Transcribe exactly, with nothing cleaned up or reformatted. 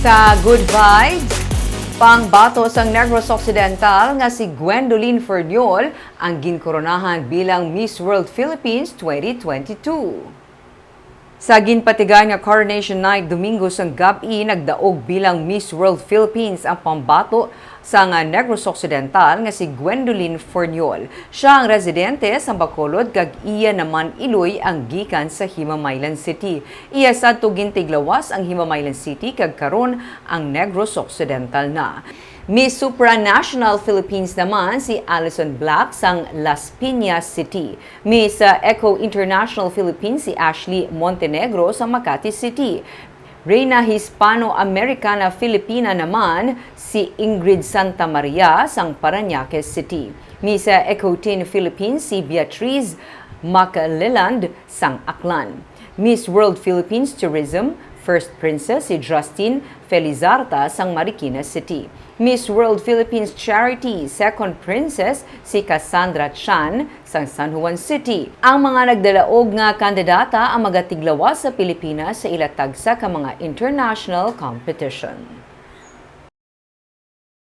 Sa Good Vibes, pangbato sang Negros Occidental nga si Gwendolyn Ferniol ang ginkoronahan bilang Miss World Philippines twenty twenty-two. Sa ginpatigayon nga Coronation Night Domingo sang gab-i, nagdaog bilang Miss World Philippines ang pambato sang Negros Occidental nga si Gwendolyn Ferniol. Siya ang residente sa Bacolod kag iya naman iloy ang gikan sa Himamaylan City. Iya sadto gintiglawas ang Himamaylan City kag karon ang Negros Occidental na. Miss Supranational Philippines naman si Alison Black sang Las Piñas City. Miss, uh, Eco International Philippines si Ashley Montenegro sa Makati City. Reina Hispano-Americana Filipina naman si Ingrid Santa Maria sang Parañaque City. Miss, uh, Eco Teen Philippines si Beatriz Macleland sang Aklan. Miss World Philippines Tourism First Princess si Justine Felizarta sang Marikina City. Miss World Philippines Charity Second Princess si Cassandra Chan sang San Juan City. Ang mga nagdalaog nga kandidata ang magatiglawas sa Pilipinas sa ila tagsa ka mga international competition.